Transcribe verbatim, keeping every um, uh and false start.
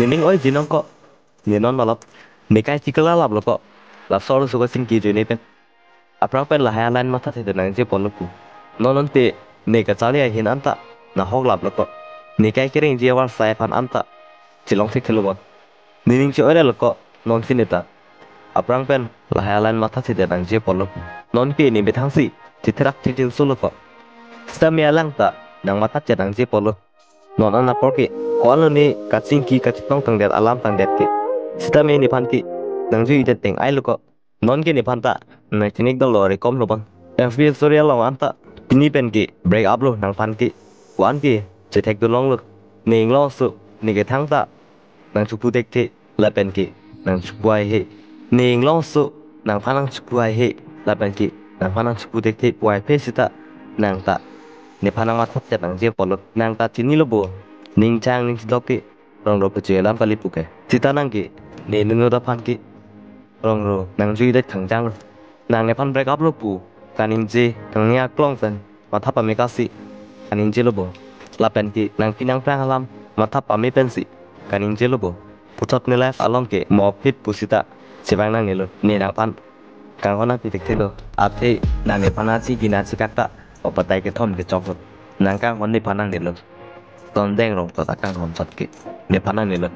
Nening oi jinong ko. Ne non malap. Ne kai chikla lap lo ko. Laso arloso kachingki ajoine pen. Aphrang pen lahai aline mathathedet nangji apotlo pu. Non non te ne kacharli ahin anta nahok lap lo ko. Ne kai kerengji avarsai aphan anta chilong thekthelo bon. Nening che-oi ra lo ko non si neta. Aphrang pen lahai aline mathathedet nangji apotlo pu. Non ke ne methang si chetherak chejinso lo ko. Sitame alang ta nang mathathedet nangji apotlo. Non an apor ke ko-an lo ne kachingki kachetong tangdet alam tangdet ke. Sitame nephan ke nang juidet teng ai lo ko. Non ke nephan ta nang chinik dolo rekom lo bon. F B story along anta pini pen ke break up lo nangphan ke. Ko-an ke chethek dolong lo. Ne inglongso ne kethang ta nang chupu thekthe lapen ke nang chupu ai he. Ne inglongso nangphan nang chupu ai he lapen ke nangphan nang chupu thekthe pu ai phe sita nang ta nephan nang mathathedet nangji apotlo. Nang ta chinilo bo. Ning chang ning chidok ke rong ro pechui alam kali pu ke. Sita nang ke ne nunu da phan ke rong ro nang juidet khangjang. Nang nephan break up lo pu kaningje nang ne aklong pen matha pame kasi kaningje lo bo. Lapen ke nang pinang prang alam matha pame pensi kaningje lo bo. Puthot ne life along ke mo phit pu sita chevang nangne lo. Ne nangphan kanghon nangpi thekthelo. Athe nang nephan achi gina chikak ta opatai kethom kechok lo. Nang kanghon nephan nangne lo. Tondeng rong tota kanghon chot ke nephan nangne lo.